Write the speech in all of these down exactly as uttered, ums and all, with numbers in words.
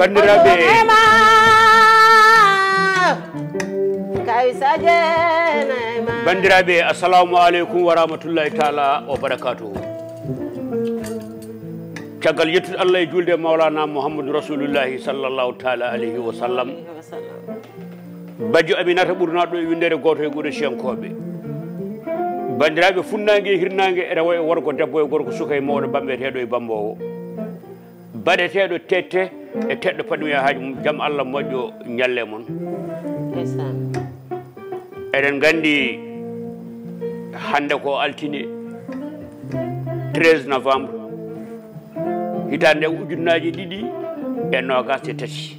Banndiraaɓe, kay sajenema. Banndiraaɓe, assalamu aleykum wa rahmatullahi taala wa barakatuhu. Caggal yettude Allah e julde e Mawlana Muhammadu Rasulullahi sallallahu taala alayhi wa sallam. Bajjo Aminata ɓurnaɗo e windere gooto e Qurayshiyankooɓe. Banndiraaɓe funnaange e hirnaange, e rewo e worgo, debbo e gorko, suka e mawɗo, bambeteeɗo e bambowo, baɗeteeɗo tette e teɗɗo paɗɗum e haaji mum, jam Allah moƴƴo ñalle mon. Ndeysaan. Eɗen nganndi hannde ko altine treize novembre, hitaande ujunnaaji ɗiɗi e noogaas e tati.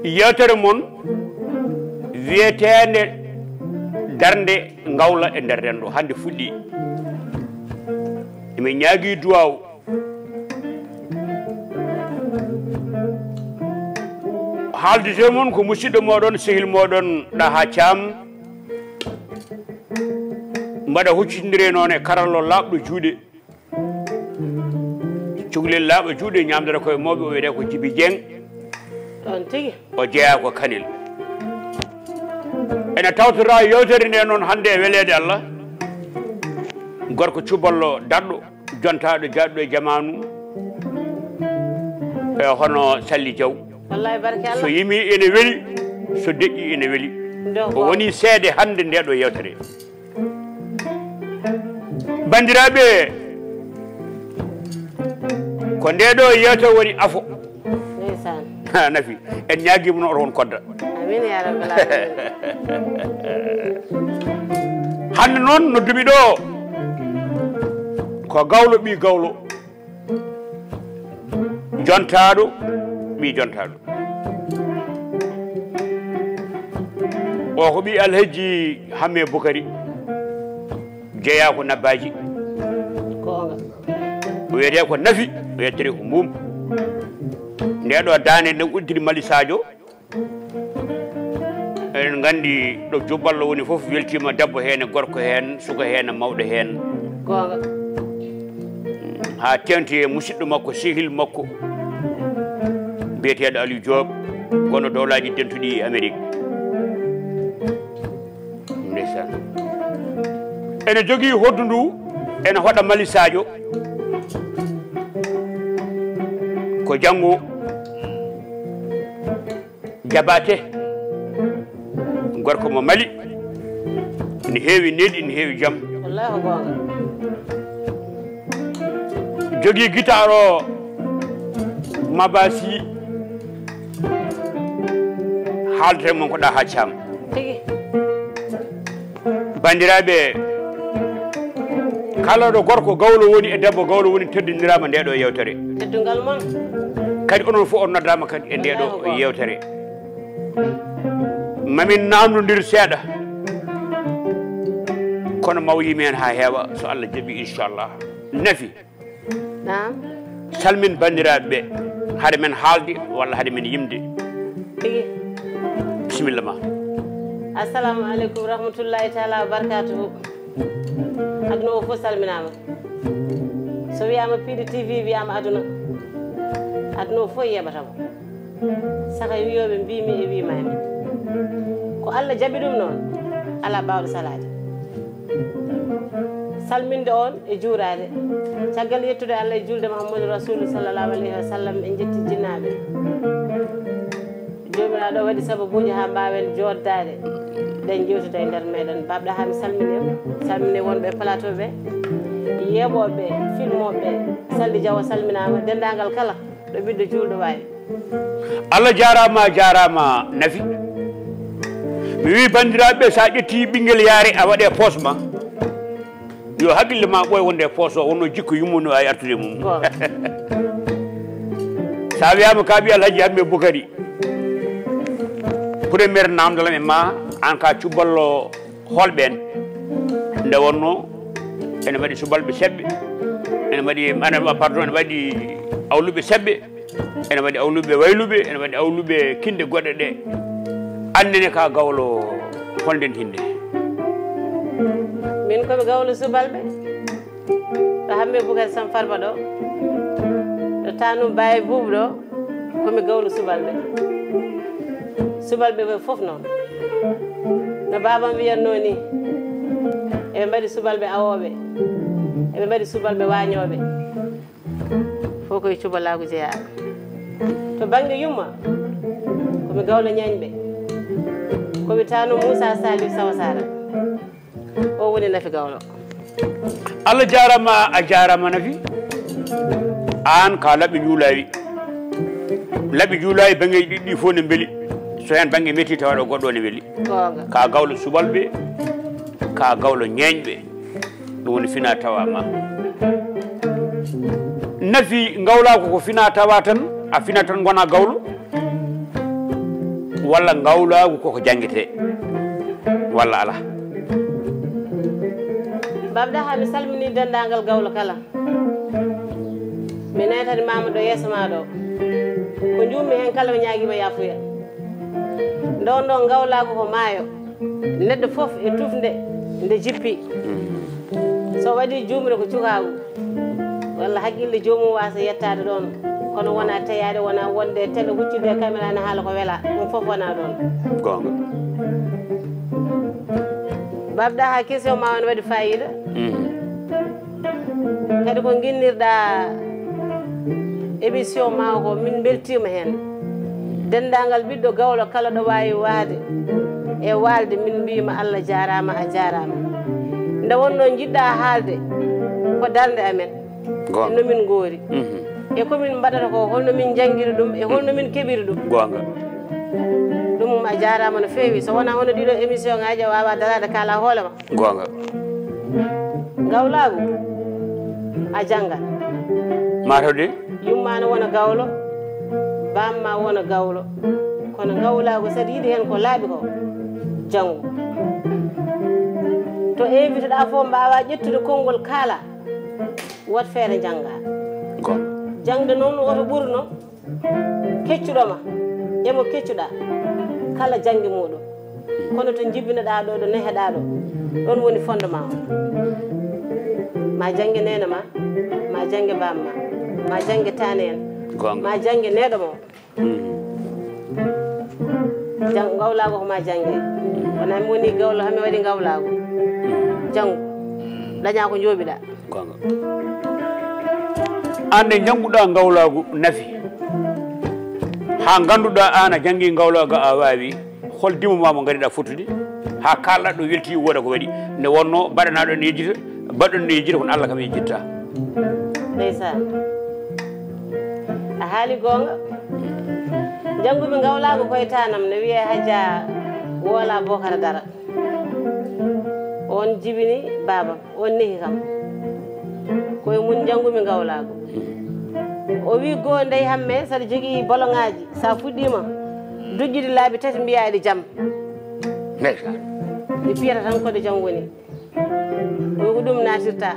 Yeewtere mon wiyeteende darnde ngawla e nder renndo hannde fuɗɗi. Emin ñaagii duwaaw. Haaldete mon ko musidɗo mooɗon, sehil mooɗon, Ɗaha Caam. Mbaɗa huccitindire noon e karallo laaɓɗo juuɗe. Cukalel laaɓa juuɗe ñaamdata koye mawɓe, o wiyetee ko Jibi Jeŋ. Ɗon tigi. O jeyaa ko Kanel. Ene tawtoraa yeewtere nde noon hannde e weleede Allah. Gorko cuballo daɗɗo, jontaaɗo, jaaɗɗo e jamaanu. E hono Salli Jaw. Wallaay, barke Allah. So yimii ene weli, so deƴƴi ene weli. Ndo O ko. woni seede hannde nde ɗo yeewtere. Banndiraaɓe, ko nde ɗo yeewtere woni afo. Ndeysaan. Ha, nafi. En ñaagiima noon oto won kodda. Amiin ya rabbal aalamiin. Hannde noon no duɓi ɗo, ko gawlo ɓii gawlo, jontaaɗo ɓii jontaaɗo. O ko ɓii Alhaji Hamme Bukari, jeyaa ko Nabbaaji. Goonga. O wiyetee ko Nafi, o yettere ko Mbuum. Nde ɗo daande nde uddiri Mali Sadio. Eɗen nganndi ɗo juballo woni fof weltiima, debbo heen e gorko heen, suka heen e mawɗo heen. Goonga. Haa teeŋti e musidɗo makko, sehil makko, biyeteeɗo Aliou Diop, gonɗo Dowlaaji Dentuɗi e Amérique. Ndeysaan. Ene jogii hoɗdu ndu, ene hoɗa Mali Sadio. Ko janngo. Jabaate, gorko mo Mali, ene heewi needi, ene heewi jam. Wallaahi ko goonga. Jogii gitaar o, Mabasi, haaldata e mon ko Ɗaha Caam. Tigi. Banndiraaɓe, kala ɗo gorko gawlo woni e debbo gawlo woni, teddiniraama nde ɗo yeewtere. Teddungal mon. Kadi onon fof on noddaama kadi e nde ɗo yeewtere. Mamin naamnondir seeɗa. Kono maw yimi heen haa heewa, so Allah jaɓi, inchallah. Nafi. Naam. Salmin banndiraaɓe ɓe, hade men haalde walla hade men yimde. Tigi. Bisimilla ma. Assalamu aleykum rahmatullahi taala wa barakatuhu. Aduna o fof salminaama. So wiyaama Piiɗi T V, wiyaama aduna. Aduna o fof yeeɓata mo. Saka wiyooɓe mbiimi e wiimaami. Ko Allah jaɓi ɗum noon, alaa baawɗo salaade. Salminde on e juuraade. Caggal yettude Allah e julde Muhammadu Rasulu sallallahu alayhi wa sallam, en njetti jinnaaɓe. Joomiraaɗo waɗi sababuuji haa mbaawen jooddaade. Ɗen njeewtida e nder meɗen. Baabɗo haa mi salmini en, salmini wonɓe e plateau ɓe, yeeɓooɓe, filmooɓe. Salli Jaw salminaama, denndaangal kala ɗo ɓiɗɗo juulɗo waawi. Allah jaaraama, a jaaraama Nafi. Mi wii banndiraaɓe ɓe, so a ƴettii ɓinngel yaare a waɗe poos ma, yo haqqille ma ɓooy wonde e poos o, wonno jikko yumma no waawi artude e mum. Goonga. So a wiyaama ka ɓii Alhaji Hammet Bukari, premier naamndal am e ma, aan ka cuballo hoolɓe en. Nde wonnoo, ene waɗi subalɓe seɓɓe, ene waɗi, ana, pardon, ene waɗi awluɓe seɓɓe, ene waɗi awluɓe wayluɓe, ene waɗi awluɓe kinnɗe goɗɗe ɗe. Aan nene ka gawlo hol nden hinnde? Min ko mi gawlo subalɓe. Ɗo Hammet Bukari Sam Farba ɗo. Ɗo Tanum Baye Buubu ɗo, ko mi gawlo subalɓe. Subalɓe ɓe fof noon. No baabam wiyatnoo ni, eɓe mbaɗi subalɓe awooɓe, eɓe mbaɗi subalɓe waañooɓe. Fof koye cubalaagu jeyaa. To bannge yumma, ko mi gawlo ñeeñɓe. Ko mi tanum Moussa Salif Sawasara. O woni Nafi Gawlo. Allah jaarama, a jaarama Nafi. Aan ka laɓɓi njuulaawi. Laɓɓi njuulaawi banngeeji ɗiɗi ɗi fof ne mbeli. So heen bannge metti tawa ɗo goɗɗo ne weli. Goonga. Ka gawlo subalɓe, ka gawlo ñeeñɓe. Ɗum woni fina tawa ma. Nafi ngawlaagu ko fina tawa tan, a fina tan ngona gawlo. Walla ngawlaagu koko janngete walla alaa? Babda ha mi salmini denndaangal gawlo kala. Mi naytani maama ɗo yeeso ma ɗo. Ko njuummi heen kala mi ñaagiima yaafuya. Ndo ndo ngawlaagu ko maayo. Neɗɗo fof e tufnde nde jippi. So waɗi juumre ko cukaagu. Walla haqqille joomum waasa yettaade ɗoon. Kono wona teyaade, wona wonde tele huccude e caméra ne haala ko wela. Ɗum fof wona ɗoon. Goonga. Babda ha question ma on waɗi fayida. Kadi ko ginnirɗa émission ma ko min beltima heen. Denndaangal ɓiɗɗo gawlo kala ɗo waawi waade e waalde min mbiyma Allah jaaraama a jaaraama. Nde wonno jiɗɗa haalde ko darnde amen. Goonga. No min ngoori. E ko min mbaɗata ko holno min njanngiri ɗum e holno min keɓiri ɗum. Goonga. Ɗum a jaaraama no feewi so wonaa hono ɗiɗo émission ngaji a waawa daraade kaala hoole ma. Goonga. Gawlaagu a janngat. Mataw de. Yumma no wona gawlo, bamma wona gawlo. Kono gawlaagu saɗa yiɗi heen ko laaɓi ko janngu. To invitoɗa fof mbaawa ƴettude konngol kaala. Wot feere jannga. Goonga. Jangde noon woto ɓurno keccuɗo ma e mo keccuɗa kala jannge muɗum. Kono to jibinoɗa ɗo ɗo neheɗa ɗo ɗon woni fondement o. Ma jannge neene ma, ma jannge bamma, ma jannge taane en, Goonga. Ma jannge neɗɗo mo. Jang gawlaagu ko ma jannge. Wona mi woni gawlo hami waɗi gawlaagu. Janngu daña ko njooɓiɗa. Goonga. Aan nde njannguɗaa ngawlaagu Nafi, haa ngannduɗaa aan a janngii ngawlaagu a waawi, hol dimo ma mo ngariɗaa fottude haa kaalɗaa ɗo weltii wooda ko waɗi nde wonnoo mbaɗanaa ɗo ne yejjita, mbaɗɗon ne yejjita kono Allah kam yejjitta. Ndeysaan. A haali goonga. Njanngumi ngawlaagu koye tanam ne wiyee Hajja Woola Bokara Dara. On jibini baabam, on nehi kam. Koye mum njanngumi ngawlaagu. O wi goo ndey hamme saɗa jogii boloŋaaji, sa fuɗɗiima dujjude laabi tati mbiyaa eɗe jam. Ndeysaan. Ɗi piyata tan ko ɗe jam woni. Ɗum ko ɗum naatirta.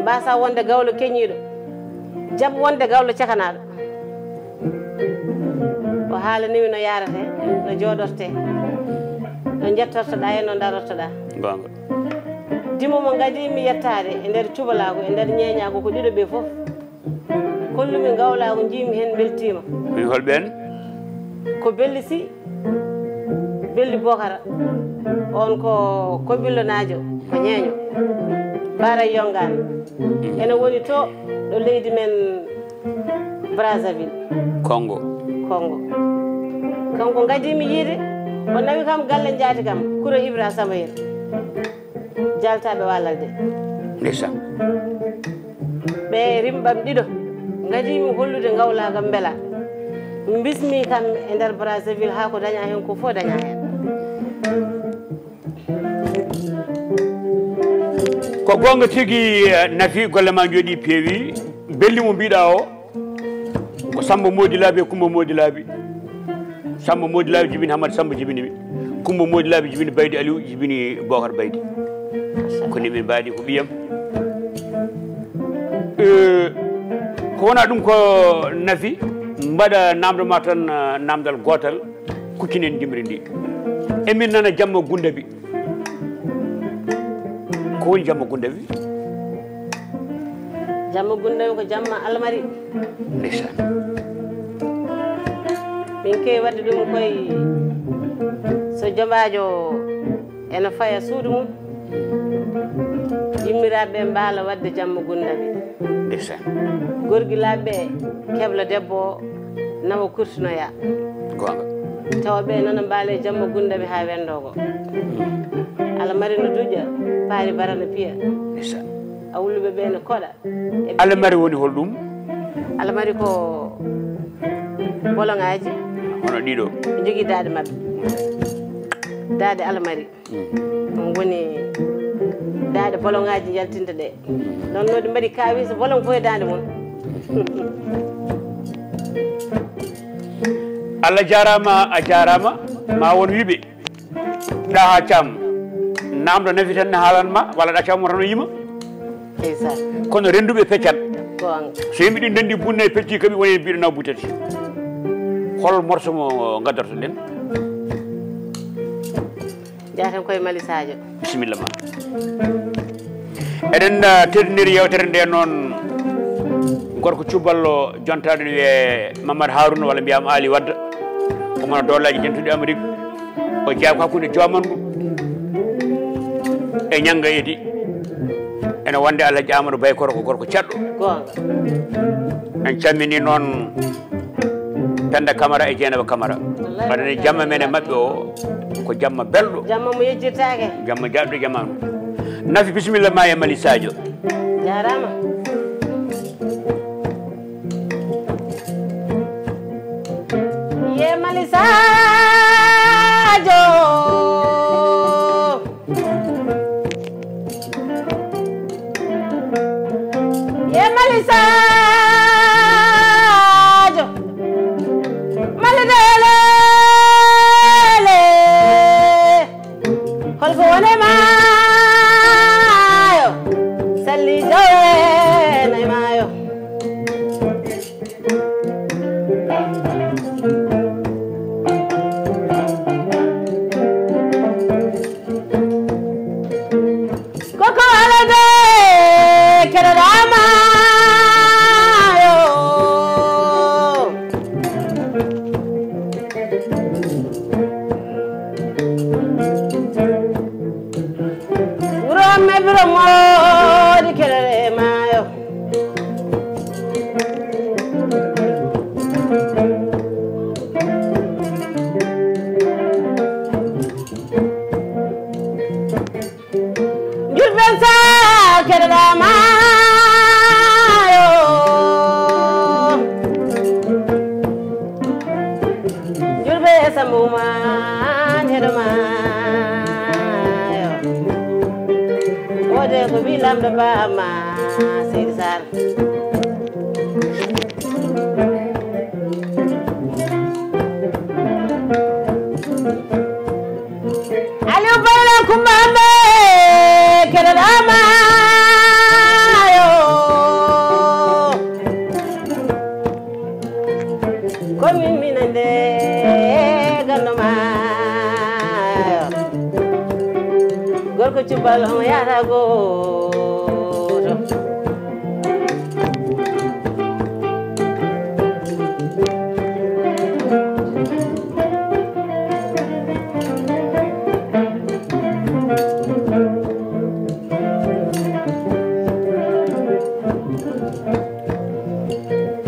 Mbasa wonde gawlo keñiiɗo. Jab wonde gawlo cakanaaɗo. O haalanimi no yaarate, no jooɗorte, no njettortoɗa e no darortoɗa. Goonga. Dimo mo ngadi mi yettaade e nder cubalaagu, e nder ñeeñaagu ko ɗiɗo ɓe fof. Kollumi ngawlaagu njiimi heen mbeltiima. Min hol ɓeen? Ko Belli Sy, Belli Bokara, on ko ko ɓillonaajo, ko ñeeño. Bara Yongaan. Ene woni to ɗo leydi men Brazzaville. Kongo. Kongo. Kanko ngadimi yiide, o nawi kam galle njaati kam, Kuro Ibra Samayel. Jaltaaɓe Walalde. Ndeysaan. Ɓe rimɓam ɗiɗo, ngadimi hollude ngawlaagal mbela. Mbismi kam e nder Brazzaville haa ko daña heen ko fof daña heen. Ko goonga tigi, eh, Nafi, golle ma njooɗi peewi. Belli mo mbiɗa o, ko Samba Mody Laabi e Kumba Mody Laabi. Samba Mody Laabi jibini Hamadi Samba jibini mi. Kumba Mody Laabi jibini Baydi Aliou, jibini Bokar Baydi. Ko ni min mbaadi ko ɓiyam. Eh, ko wona ɗum ko Nafi, mbaɗa namdo ma tan, eh, namdal gootal, kuccinen jimri ndi. Emin nana jamma Gundabi. Ko woni jamma Gundabi? Jamma Gundami ko jamma almari. Ndeysaan. Min kewi wadde ɗum koye so jomaajo ene faya suudu mum, yimmiraaɓe ɓe mbaala wadde jamma Gundami. Ndeysaan. Gorgilaaɓe ɓe kebla debbo o nawa kurtinoya. Goonga. Tawa ɓe nana mbaale jamma Gundami haa wendoogo. Alamari no duƴa, paari bara no piya. Ndeysaan. Awluɓe ɓe no koɗa. Alamari woni holɗum? Alamari ko boloŋaaji. Hono ɗiɗo. Ɓe njogii daaɗe maɓɓe. Daaɗe alamari. Ɗum woni daaɗe boloŋaaji njaltinta ɗe. Ɗon no ɗi mbaɗi kaawis boloŋ fof e daande mum. Allah jaaraama, a jaaraama. Ma won wiɓe ɗa haa cam namdo nafi tan ne haalan ma walla ɗa cam tan o yima. Ndeysaan. Kono rennduɓe peccat. Goonga. So yimɓe ɗin ndenndi bunne e pecci kaɓi woni mbiɗo nawa buttati. Hol morso mo ngaddartoɗen? Jaaten koye Mali Sadio. Bisimilla ma. Eɗen uh, teddiniri yewtere nde noon gorko cuballo jontaɗo ne wiyee Mamadou Harouna walla mbiyam Ali Wadda. Omo no doolaji dentuɗi Amérique. O jeyaa ko hakkunde jomandu e ñannga edi. Ene wonde Alhaji Amadou Baykoro ko gorko caɗɗo. Goonga. En cammini noon Penda Camara e Jeynaba Camara. Mbaɗani jamma men e maɓɓe o ko jamma belɗo. Jamma mo yejjirtaake. Jamma jaɗɗo jamanu. Nafi bisimilla ma e Mali Sadio. Jaaraama. Ye Mali Sadio. Ye Mali Sadio. Mali dele. Holko woni maayo? Salli jawe nay maayo. Koko alade keɗoɗa maayo. Wuro amme biro moodi kelere maayo. Njurɓe sa keɗoɗa maayo. Njurɓe sambuman heɗo maayo. Wode ko wi lamɗo bama Seydi Sar. Aliou Bayla Kumba Ambe keɗoɗa maayo. Ko min minande ganndo maayo. Gorko cubbal omo yahata gooto.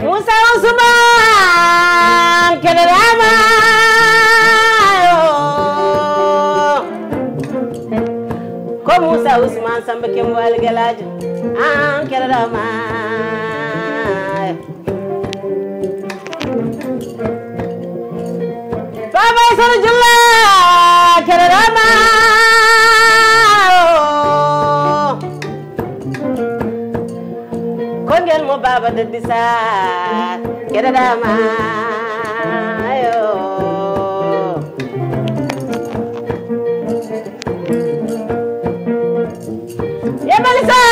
Moussa Ousmane keɗoɗa maayo. Ko Moussa Ousmane Samba Kembo Algalajo an keɗoɗa maayo. Baba Soro Julla keɗoɗa maayo. Kongel mo baba Daddi Sar keɗoɗa maayo. Ye Mali Sadio.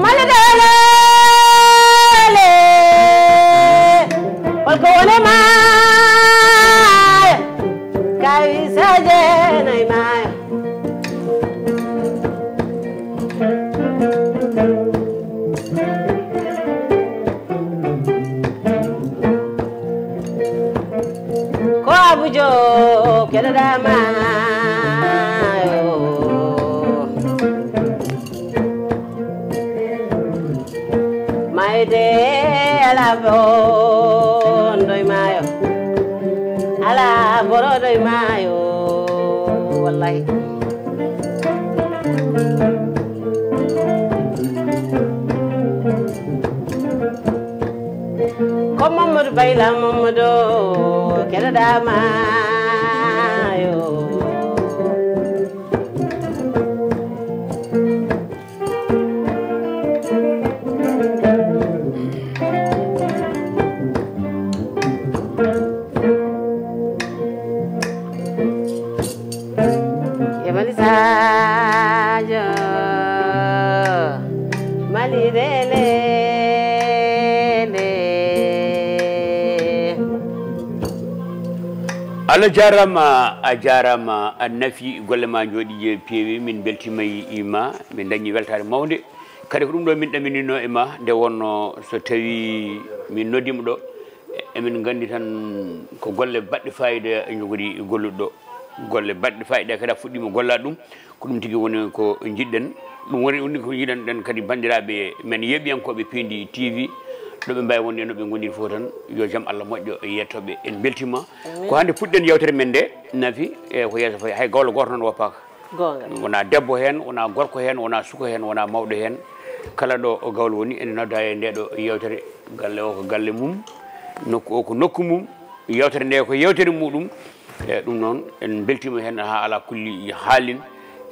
Mali dele. Holko woni maayo? Kawi saje nay maayo. Maayo. Maayde alaa bonɗo e maayo. Alaa boroɗo e maayo. Wallahi. Ko Mamadou Bayla Mamadou keɗoɗaa maayo. E Mali Sadio, Mali Lele. Allah jaaraama, a jaaraama, a nafi, golle ma njooɗi, peewi, min mbeltiima e ma, min dañi weltaare mawnde. Kadi ko ɗum ɗo min ɗaminino e ma nde wonno so tawi min noddiima ɗo, emin nganndi tan ko golle baɗɗe fayida njogori golluɗo ɗo. Golle baɗɗe fayida kadi a fuɗɗiima gollaade ɗum, ko ɗum tigi woni ko njiɗɗen. Ɗum woni, woni ko njiɗɗen ɗen kadi banndiraaɓe men yeeɓiyankooɓe P N D T V, ɗo ɓe mbawi wonde e no ɓe ngondiri fof tan, yo jam Allah moƴƴo e yettoɓe. En mbeltiima. Amin. Ko hannde puɗɗen yewtere men nde, Nafi, e ko yeeso fayi, hay gawlo gooto noon woppaaka. Goonga. Wonaa debbo heen, wonaa gorko heen, wonaa suka heen, wonaa mawɗo heen. Kala ɗo o gawlo woni, ene nodda e nde ɗo yewtere. Galle o ko galle mum, nokku o ko nokku mum, yewtere nde ko yewtere muɗum. E ɗum noon, en mbeltiima heen haa alaa kulli haalin.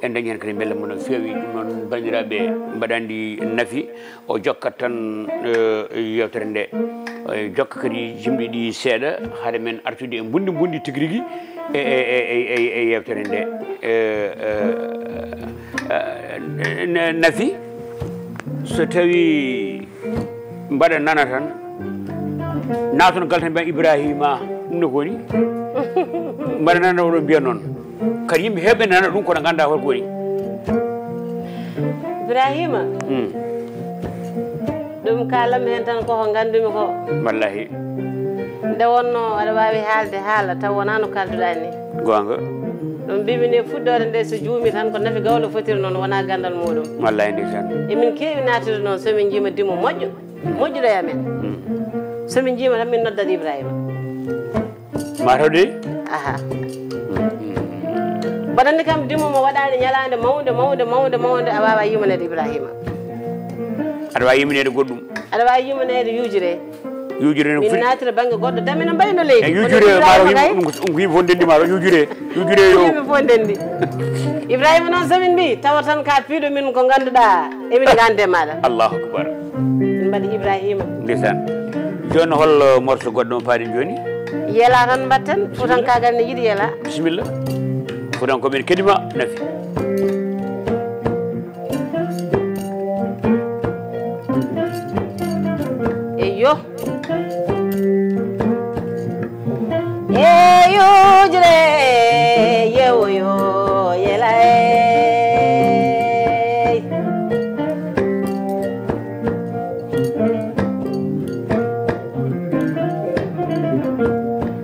En dañi heen kadi mbelle mo no feewi. Ɗum noon, banndiraaɓe, mbaɗa anndi Nafi, o jokkat tan, eh, yewtere nde. Eh, jokka kadi jimɗi ɗi seeɗa, hade men artude e mbundi mbundi tigi rigi e, e, e, e, e, e yewtere nde. Eh, eh, eh, eh, Nafi, so tawi mbaɗa nana tan, naton galtan mbiya Ibrahima, ɗum ne ko woni? Mbaɗa nana oɗon mbiya noon. Kadi yimɓe heewɓe nana ɗum kono ngannda holko woni. Ibrahima. Hmm. Ɗum kaalammi heen tan ko ko nganndumi ko. Wallahi. Nde wonno aɗa waawi haalde haala taw wonaa no kaalduɗaa ni. Goonga. Ɗum mbimi ni fuɗɗoore nde so juumi tan ko Nafi Gawlo fotiri noon wonaa ganndal muɗum. Wallahi ndeysaan. Emin keewi naattude noon so min njiima dimo moƴƴo. Moƴƴuɗo e amen. Hmm. So min njiima tan min noddat Ibrahima. Ma taw de? Aha. Mbaɗa anndi kam dimo mo waɗaani ñalaande mawnde, mawnde, mawnde, mawnde, a waawaa yimaneede Ibrahima. Aɗa waawi yimaneede goɗɗum? Aɗa waawi yimaneede yujire. Yujire no min foti naatira bannge goɗɗo, damina mbayi no leydi. E yujire, kono ma taw Ibrahima kay, ɗum ko, ɗum ko yimɓe fof ndenndi ma taw yujire, yujire yo. Yimɓe fof ndenndi. Ibrahima noon so min mbi, tawa tan ka piiɗo min ko ngannduɗaa, emin nganndi e maaɗa. Allahu akbar. Min mbaɗi Ibrahima. Ndeysaan. Jooni hol morso goɗɗo mo paaɗen jooni? Yela tan mbatten. Fuutankaagal ne yiɗi yela. Bisimilla. Fuutankooɓe ene keɗii ma, Nafi. Eyyo. E yujre yewoyo yelay.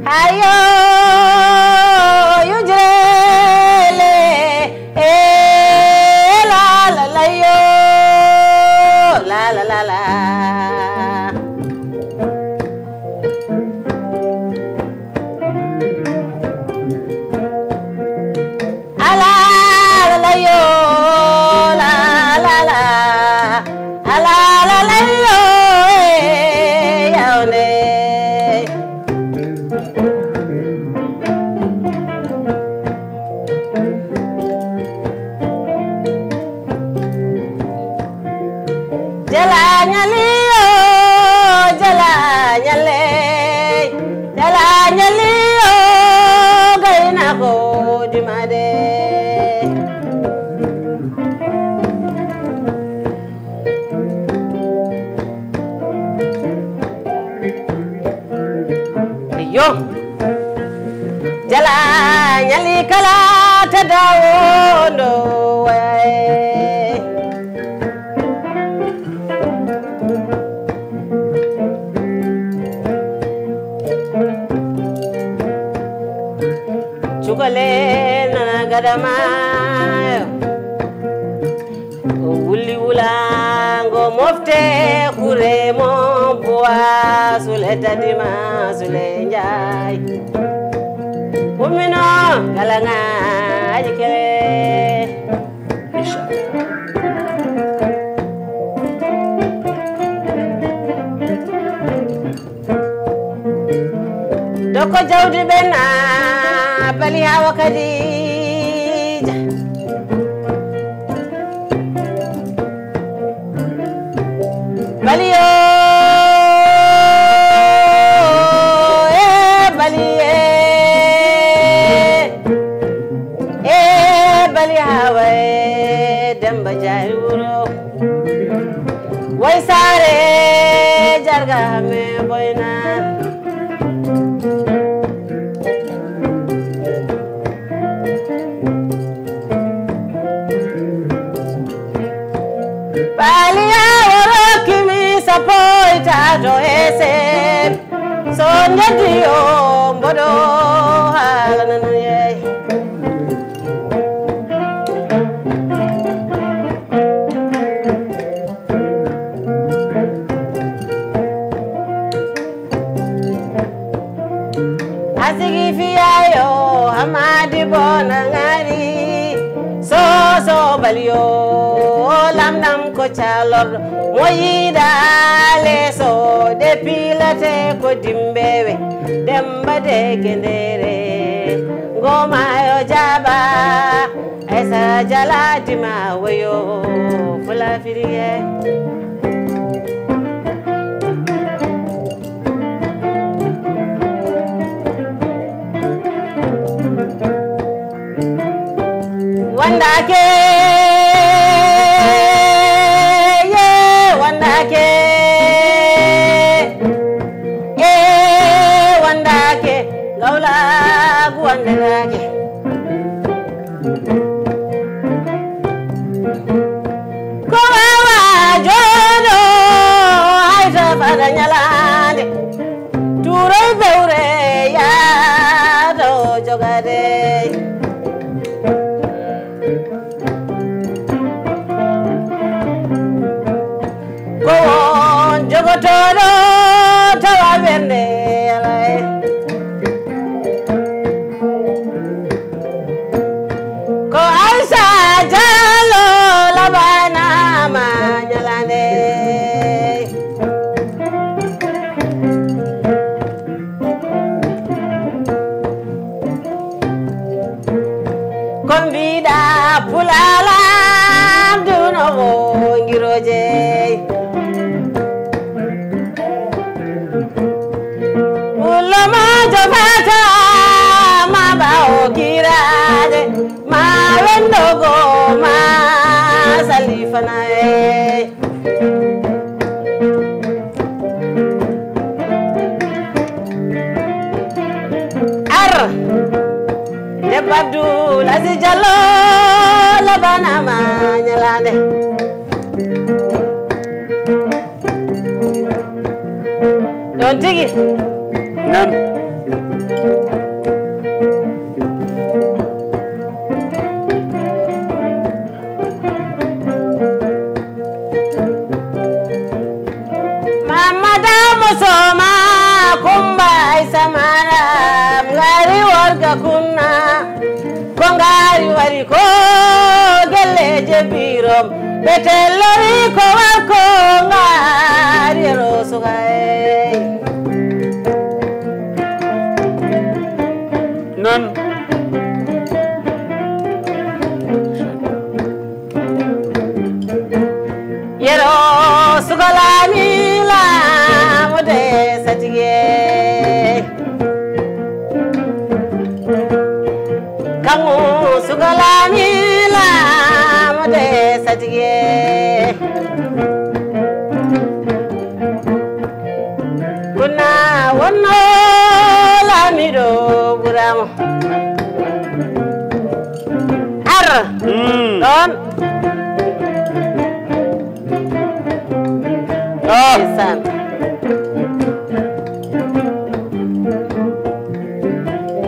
Hayo yujre le. E la la la yo, la la la la. A la la la yo, la la la. A la la la yo, e yawne. Jala ñali yo, jala ñale, jala ñali yo, gaynako dimade. Yo. Jala ñali kala tadawo ndo waye. Cukale Adama, o wuli wulango mofte kure mo buwa sule tadima sule njay. Umino galanga ajikele. Doko jawdi ɓen a bali hawa Kadija. Bali yo, e bali e, e bali hawa e Demba Jaay wuro. Way saare jarga me boyna. Baliya woro kimi sapoita do ese. So njaddi o mboɗo haalana no yeey. Asigi fiyayo hamadi bona ngari soso baliyo lamnam ko calorɗo mo yiɗa leso de pilate ko dimbewe demba de gendere ngomayo jaba. Esa jala dima woyo fula firiye. Wandake ye wandake e wandake gawlagu wandake. Ko wawa joɗo hayta fada ñalande turoy bewre yaado jogade. Ko won jogotoɗo tawa ɓernde alay. Ko Aisha Jallo labanama ñalande. Ko mbiɗa pulalam duno mo ngiroje. Pullo ma jofata ma ɓawo kiraje ma wendogo ma salifanaye. Ar debbo Abdoul Aziz Diallo labanama ñalande. Ɗon tigi. Nan. Mamada Musoma Kumba Aisa Maram ngari warga kunna. Ko ngari wari ko gelleje birom ɓe tellori ko warko ngari rosuga. Non. Yero sugalami lamude satige. Kamu sugalami lamude satige. Kuna wonno lamiɗo ɓuramo. Ar ɗon. Ndeysaan.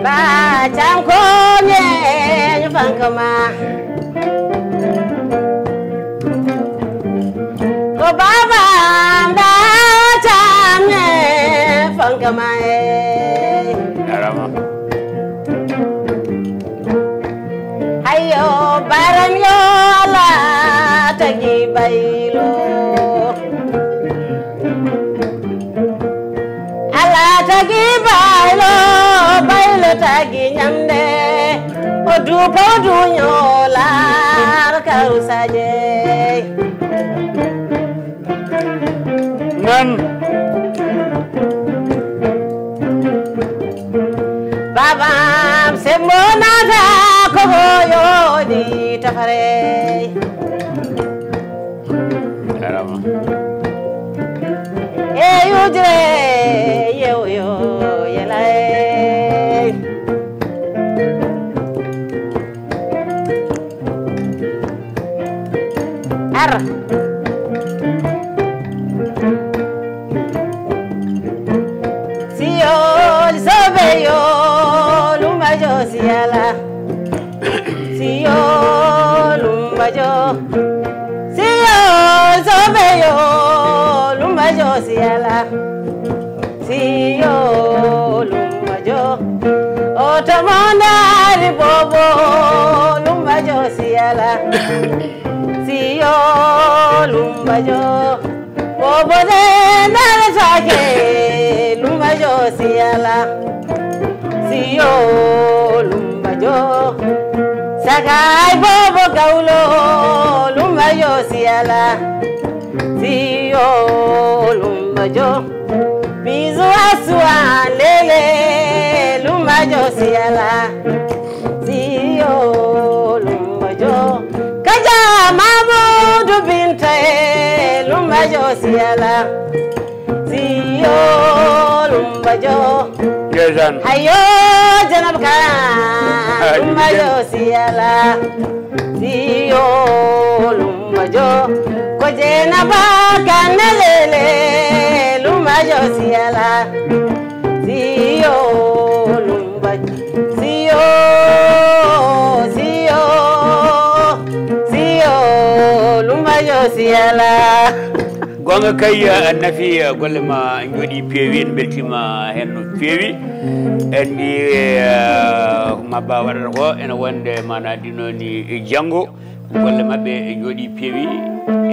Ba canko ñeeño Fankama. Ko baba mba tamne fankama e. Jarama. Hayo baram yo ala tagi baylo. Ala tagi baylo, baylo tagi nyamde. O dupo duño lar kausaje. Nan. Babam sembo nata ko yodi tafare. Jarama. E yujre yew yo yelay. Ar. Siyol sobe yo lumba jo siyala. Siyol lumba jo. Siyol sobe yo lumba jo siyala. Siyol lumba jo. Oto mondari bobo lumba jo siyala. Siyol lumba jo. Bobo de ndare sake lumba jo siyala. Siyol lumba jo. Sakai bobo gaulo lumba jo siyala. Siyol lumba jo. Bizu aswa lele lumba jo siyala. Siyol lumba jo. Kaja Mamudu Binta e lumba jo siyala. Siyol lumba jo. Ndeysaan. Hayo Janab Ka. Ah, lumba jo siyala. Siyol lumba jo. Ko Janaba Ka nelele lumba jo siyala. Siyol lumba jo. Siyo, siyo, siyo, lumba jo siyala. Gonga kay, eh, Nafi, eh, golle ma njooɗi peewi, en beltima heen no feewi. En mbi, eh, mabba waɗata ko ene wonde mana dino ni e janngo. Golle maɓɓe e njooɗi peewi,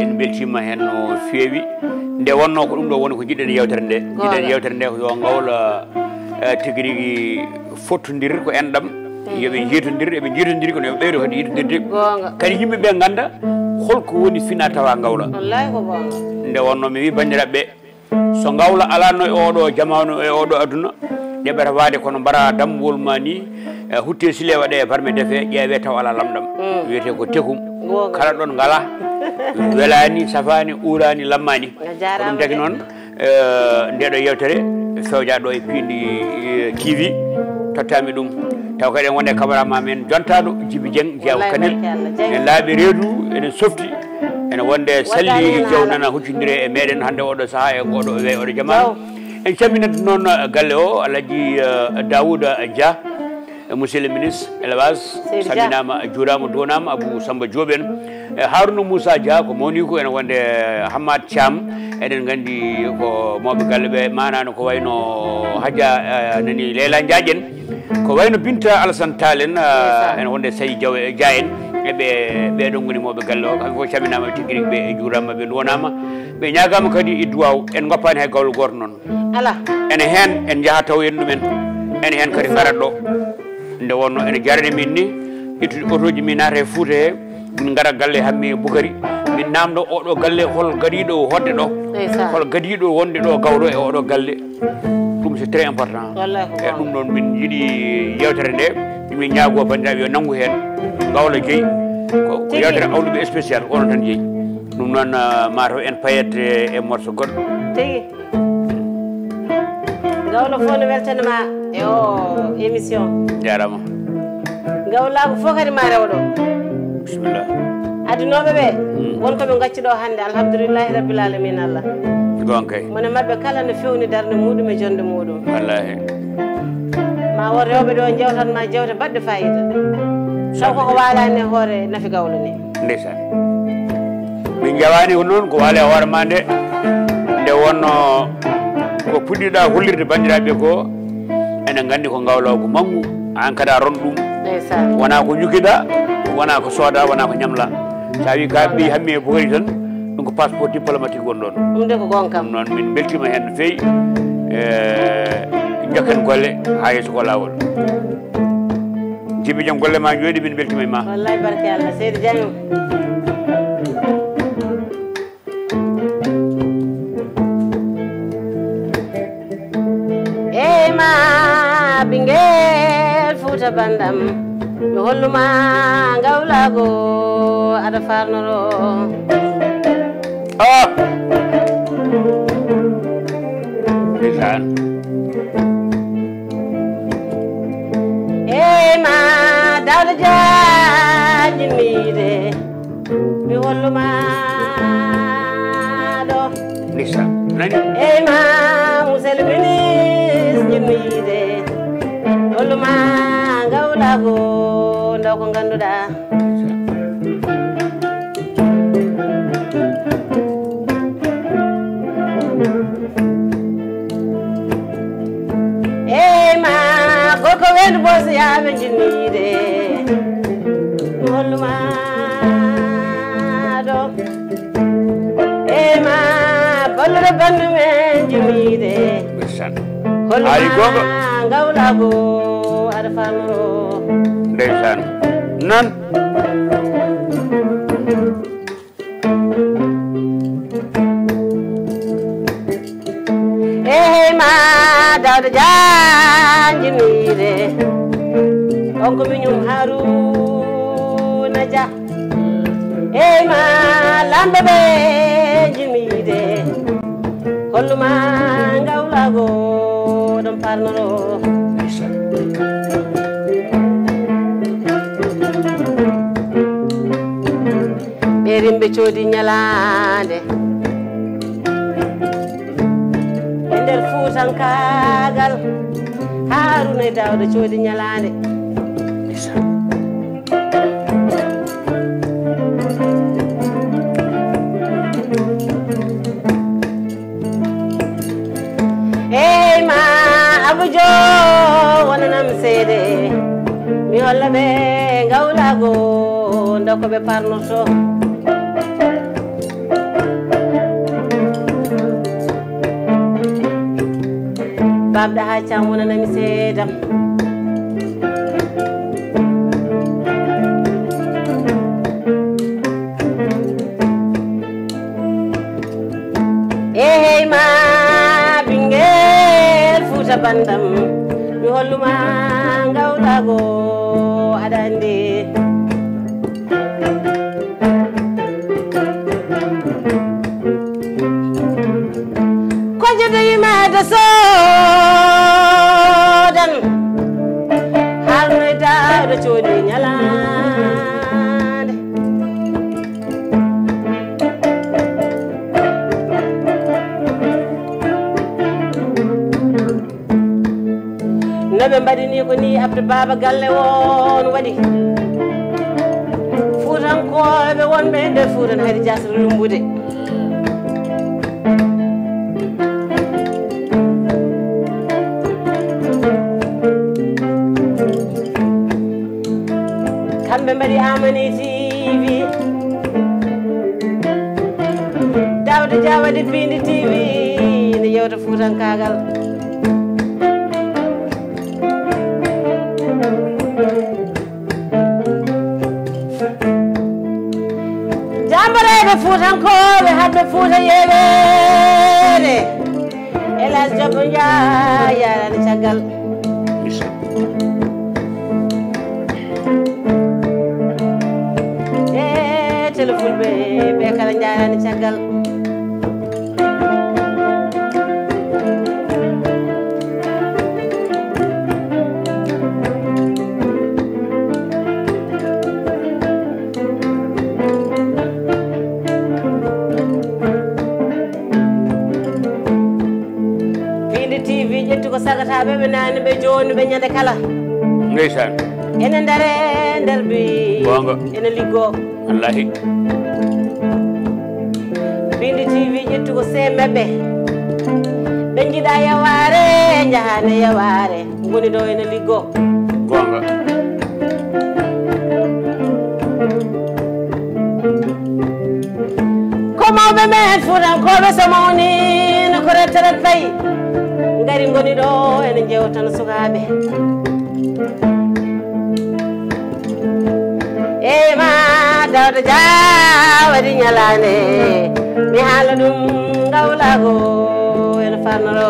en beltima heen no feewi. Nde wonno ko ɗum ɗo woni ko jiɗɗen yewtere nde. Jiɗɗen yewtere nde ko yo ngawla, eh, tigi rigi fottondir ko enɗam. Yo ɓe njiitondir, eɓe njiitondiri kono yo ɓeydo kadi yiitondirde. Goonga. Kadi yimɓe ɓe ngannda holko woni fina tawa ngawla. Wallahi ko goonga. Nde wonno mi wi banndiraaɓe, so ngawla alano e oɗo jamaanu, e oɗo aduna, ɗeɓata waade kono mbara dammuwol ma ni, eh, hutte sile waɗe e barme defe, ƴeewe taw ala lamɗam. Mm. Wiyete ko tekum. Goonga. Kala ɗon ngala, welani, safani, urani, lammani. A jaaraama. Ko ɗum tagi de. Noon, eh, ndeɗo yewtere fewja ɗo e Piindi, eh, T V, tottami ɗum. Taw kadi en wonde caméraman men jontaɗo Jibi Dieng, Jeew Wallahi Kanel. Barke Allah, Dieng. En laaɓi reedu, ene softi, ene wonde salli Wallahi jaw nana huccondire e meɗen hannde oɗo saha e ngoɗo we oɗo jama. Jaw. En calminat noon galle o, Alhaji, eh, Daouda Dia, eh, monsieur le ministre élevage, Seydou Dia. Salminama, juurama, donama, Abou Samba Diop en. Eh, Harouna Moussa Dia ko mawni ko ene wonde Hamad Thiam. Eɗen nganndi ko mawɓe galle ɓe manano ko wayno Hadja, eh, nani Leyla Ndiaye en. Ko wayno Binta Alassane Tall en, ah, ene wonde Sayi Diaw e Dia en. E ɓe, ɓeɗon ngoni mawɓe galle o. Kamɓe fof calminama, tigui rigui ɓe e juurama, ɓe nduwanama. Ɓe ñagama kadi e duwaw. En goppani hay gawlo goto noon. Ala. Ene heen en njaha tawoyen ɗumen. Ene heen kadi ngarat ɗo. Nde wonno ene jarani min ni, ittude otoji min naata e Fuuta he, min ngara galle Hammi e Bukari, min namdo oɗo galle hol gadiɗo o hodde ɗo, Ndeysaan. Hol gadiɗo wonde ɗo gawɗo e oɗo galle. Ɗum c'est très important. Wallahi ko E ɗum ɗon min yiɗi yewtere nde, min ñaago banndiraaɓe yo nanngu heen ngawla jeyi. Ko, ko Tigi. Yewtere awluɓe spécial, onon tan jeyi. Ɗum noon, ah, mataw en payet e, e morceau goɗɗo. Tigi. Gawlo fof no weltanima e o émission. Jarama. Gawlaagu fof kadi ma rewo ɗo. Bisimilla. Adunooɓe ɓe, mm, wonko ɓe gacci ɗo hannde, alhamdulillahi rabbil alamin Allah. Gonkay. Mone maɓɓe kala no fewni darde muɗum e jonde muɗum. Wallahi. Ma won rewɓe ɗo jewtan ma jewte baɗɗe fayida. Taw koko waalani e hoore Nafi Gawlo ni. Ndeysaan. Min njawaani ko noon, ko waali e hoore ma nde. Nde wonno ko puɗɗiɗa hollirde banndiraaɓe ko, ene nganndi ko ngawlo ko manngu, aan kadi a ron ɗum. Ndeysaan. Wona ko ñukiɗa, wona ko sooda, wona ko ñamla. So a wi ka ɓi hammi e bokori tan, ɗum ko passeport diplomatique won ɗon. Ɗum de ko goonga kam. Ɗum noon min mbeltiima heen no feewi. E, njokken golle haa yeeso ko laawol. Jibi jam golle ma njooɗi, min mbeltiima e ma. Wallaay barke Allah, seydi Jang. Eey ma ɓinngel Fuuta banndam, mi holluma ngawlaago aɗa farnoro. Ah! Ndeysaan. Eey ma Daawda Jaañ jinmiide, mi holluma ɗo. Ndeysaan. Nani? Eey ma musel minis jinmiide, holluma ngawlaago ndaw ko ngannduɗaa. Eey ma gorko weendu bosoyaaɓe jinmiide, mi holluma ɗo. Eey ma balluɗo banndum en jinmiide, ndeysaan. Holluma haali goonga. Ngawlaago aɗa farnoro. Ndeysaan. Nan. Eey ma Daawda Jaañ jinmiide, on ko miñum Haruuna Jah. Eey ma laamɓe ɓe jinmiide, holluma ngawlaago ɗon parnoro. Ɓe rimɓe coodi ñalaande e nder fuutankaagal. Haaruna e Daawda coodi ñalaande. Eey ma Abdou Diop wonanam seede, mi holla ɓe ngawlaago nda ko ɓe parnorto. Babɗa haa cam wonanami seedam. Eey ma ɓinngel Fuuta banndam, mi holluma ngawlaago aɗa anndi. Ko jeɗoyima de soodan, harnoyta ɗo coodi ñalaande. No ɓe mbaɗi ni ko ni Abdou Baba Galle on waɗi. Fuutankooɓe wonɓe e nder Fuuta no hari jasre lumbude. Kamɓe mbaɗi Amani T V. Daawda Dia waɗi Piindi T V, ina yewta Fuutankaagal. Jambareeɓe Fuutankooɓe, haɓɓe Fuuta yeeweere. Elas Jobbo Njaay yaarani caggal. E tele fulɓe ɓe kala njaarani caggal. Piindi T V ƴetti ko sagataaɓe ɓe naani ɓe jooni ɓe ñande kala. Ndeysaan. Ene ndare Derbi. Goonga. Ene liggoo. Wallaahi. Bindi T V ƴettu ko seemeɓe. Ɓe njiɗa yawaare, njahaane yawaare. Ngoni ɗo ene liggoo. Goonga. Ko mawɓe men Fuutankooɓe so mawni no ko retraite payi. Ngari ngoni ɗo ene njewtana sukaaɓe. Eyi ma Dawda Dia waɗi ñalaande, mi haala ɗum ngawlaago ene fanno ɗo.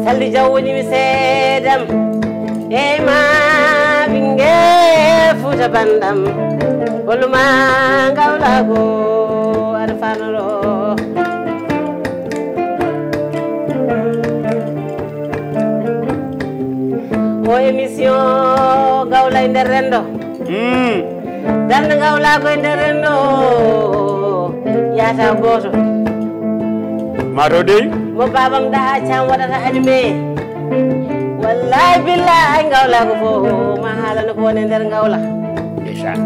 Saldi Jaw woni mi seedam, eyi ma ɓinngel Fuuta banndam, holluma ngawlaago aɗa fanno ɗo. O émission Gawla e nder renndo. Mm. Darnde Gawla ko e nder renndo. Yaata gooto. Ma to dey. Mo babam daha cam waɗata animé. Wallahi billahi Gawla ko fof ma haalana ko woni e nder Gawla. Ndeysaan.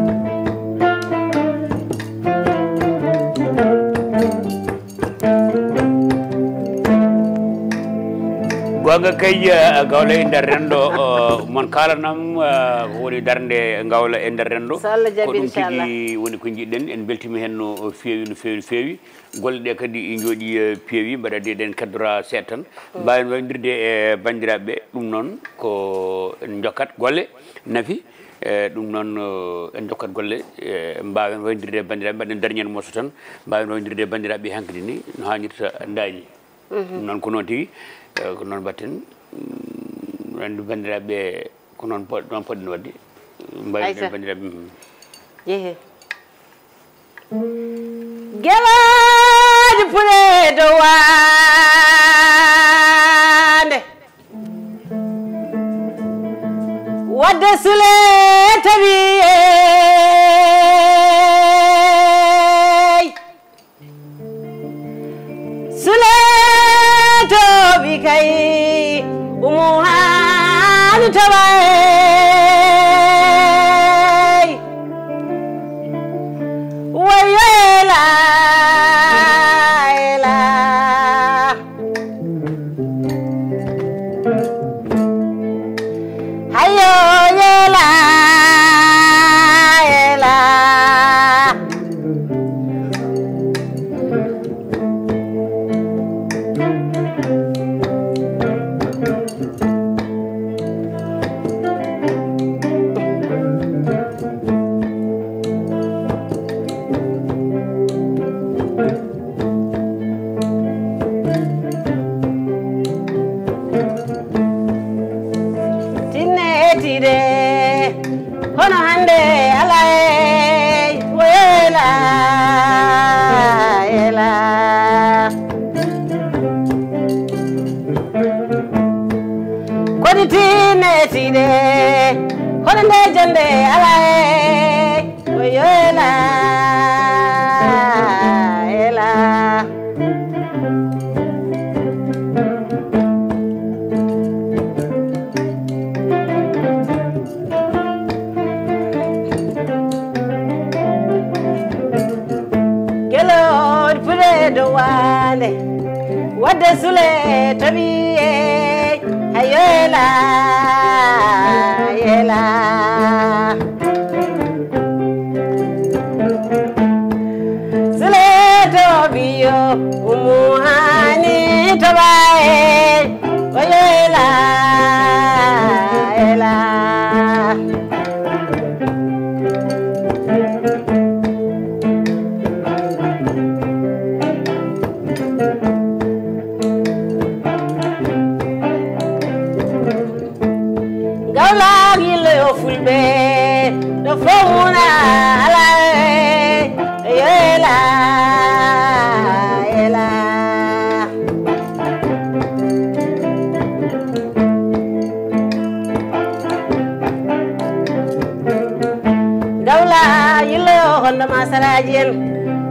Goonga kay, eh, Gawla e nder renndo, eh, mon kaalanam, eh, ko woni darnde Gawla e nder renndo. So Allah jaɓi, ko ɗum inchallah. Tigi woni ko njiɗɗen, en mbeltiima heen no feewi, no feewi, no feewi. Golle ɗe kadi njooɗi, eh, peewi, mbaɗa de eɗen keddora seeɗa tan. Mm. Mbaawen wayndirde e banndiraaɓe ɓe, ɗum noon ko en njokkat golle, nafi. E, ɗum noon, eh, en jokkat golle, eh, mbaawen wayndirde e banndiraaɓe, mbaɗen dernier morceau tan, mbaawen wayndirde e banndiraaɓe hankadi ni, no haanirta daani. Mhm. Ɗum noon ko noon tigi, eh, ko noon mbaɗten, mm, wayno banndiraaɓe, ko noon po-, noon poɗɗen waɗde, mbaawirɗen banndiraaɓe, mhm. Yehe. Gelaajo puɗe dowaande. Wadde Sule tawi ey. Sule towi kay umu haani tawa ey. Wayo ela, ela. Hayo ela, ela. Tinne tiɗe, kono hannde alaa ey, woyela, ela. Kodi tinne tiɗe, kono nde jonnde alaa ey, woyela, ela. Gelooɗi puɗe dowaande, wadde Sule towi ey, hayo ela, ela. Sule towi yo, umu haani towa ey, wayo ela, ela. Gawla gillo yo fulɓe, ɗo fof muna alaa ey, yo ela, ela. Gawla yillo hondo ma saraaji en,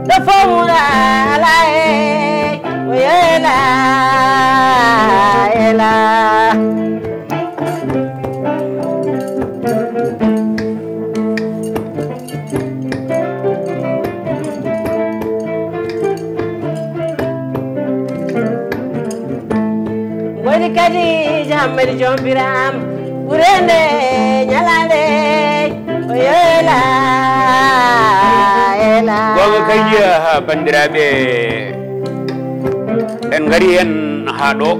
ɗo fof mura alaa ey, Ela, ela. Mboɗi kadi jammari jombiram ɓurende ñalande. O yela, ela. Gonga kay jeeya ha bandiraɓe. En ngari hen ha ɗo.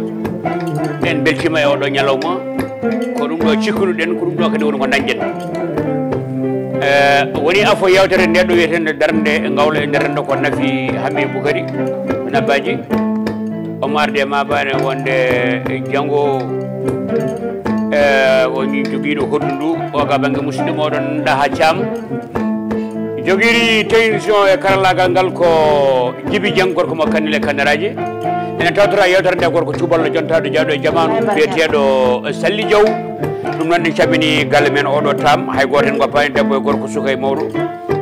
En beltima e oɗo ñalawma. Ko ɗum ɗo cikkunoɗen, ko ɗum ɗo kadi woni ko dañɗen. Eh, woni afo yewtere nde ɗo wiyetende darnde ngawlo e nder rendo ko Nafi Hammi Bukari Nabaji. Omo arde ma bane wonde e jango, eh, woni jogiiɗo hoɗdu ndu o ga bangge musidɗo moɗon Daha Thiam. Jogiiɗo télévision e karallagal ngal ko Jibi Dieng, gorko mo Kannel e Kannaraaji. Ene tawtora yewtere nde gorko cuballo jontaɗo jaaɗo e jamaanu biyeteeɗo Salli Diaw. Ɗum noon en calmini galle men oɗo Tam, hay gooto en goppaani debbo e gorko, suka e mawɗo.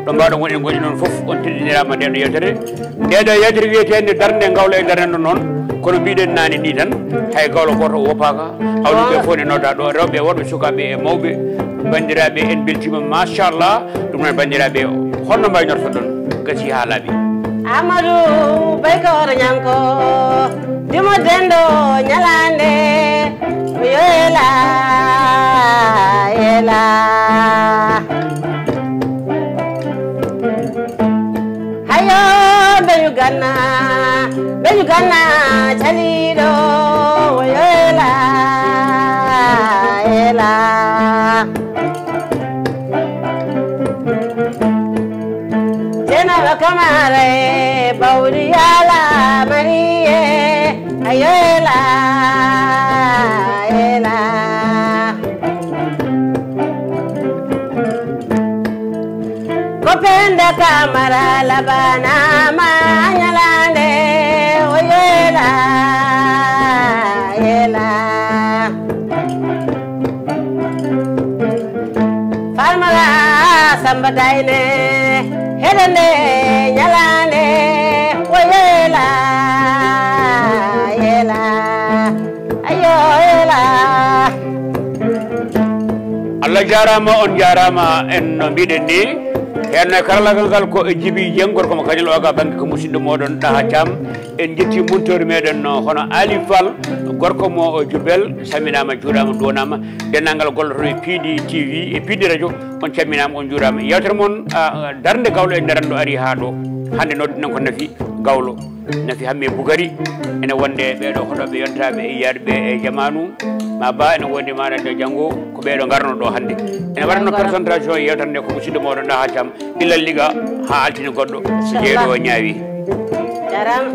Ɗo mbaɗo woni en goni noon fof on teddiniraama nde ɗo yewtere. Nde ɗo yewtere wiyeteende darnde ngawlo e darnde noon, kono mbiɗen naane ni tan, hay gawlo gooto o woppaaka. Awɗo ɓe fof ne nodda ɗo, rewɓe e worɓe, sukaaɓe e mawɓe, banndiraaɓe, en mbeltiima machallah. Ɗum noon banndiraaɓe, holno mbaynortoɗon? Gasi haa laaɓi. Amadou Baykoro Ñanko, dimo dendo ñalande, o yo ela, ela. Hayo, beñu ganna, beñu ganna, caliɗo, o yo ela, ela. Jenaba Kamara e Bawdi Yala Mariye, a yo ela, ela. Ko Penda Kamara labana ma ñalande, o yo ela, ela. Farmara Samba Dayne, hedande ñalande, o yo ela, ela, ayo ela. Allah jarama, on jarama, en no mbiɗen ni. Heen e karallagal ngal ko e Jibi Dieng, gorko mo Kañel Oga, bangge ko musidɗo moɗon Daha Thiam. En jetti monteur meɗen, no, hono Ali Fall, gorko mo Diourbel, salminama, juurama, duwanama, denndangal gollotoɓe e P D T V e P D Radio, on calminama, on juurama. Yewtere mon, a, darnde gawlo e nder renndo ari ha ɗo. Hannde nodduɗen ko Nafi gawlo, Nafi Hamme Bugari, ene wonde ɓeɗo hoɗoɓe yontaɓe e yarɓe e jamanu, ma ba ene wondi maɗa nde janngo, ko ɓeɗo ngarno ɗo hannde. Ene waɗatno présentation yewtere nde ko musidɗo moɗon Daha Thiam, Ɓilal Liga ha altine goɗɗo, so jeeɗo o ñaawi. Jarama.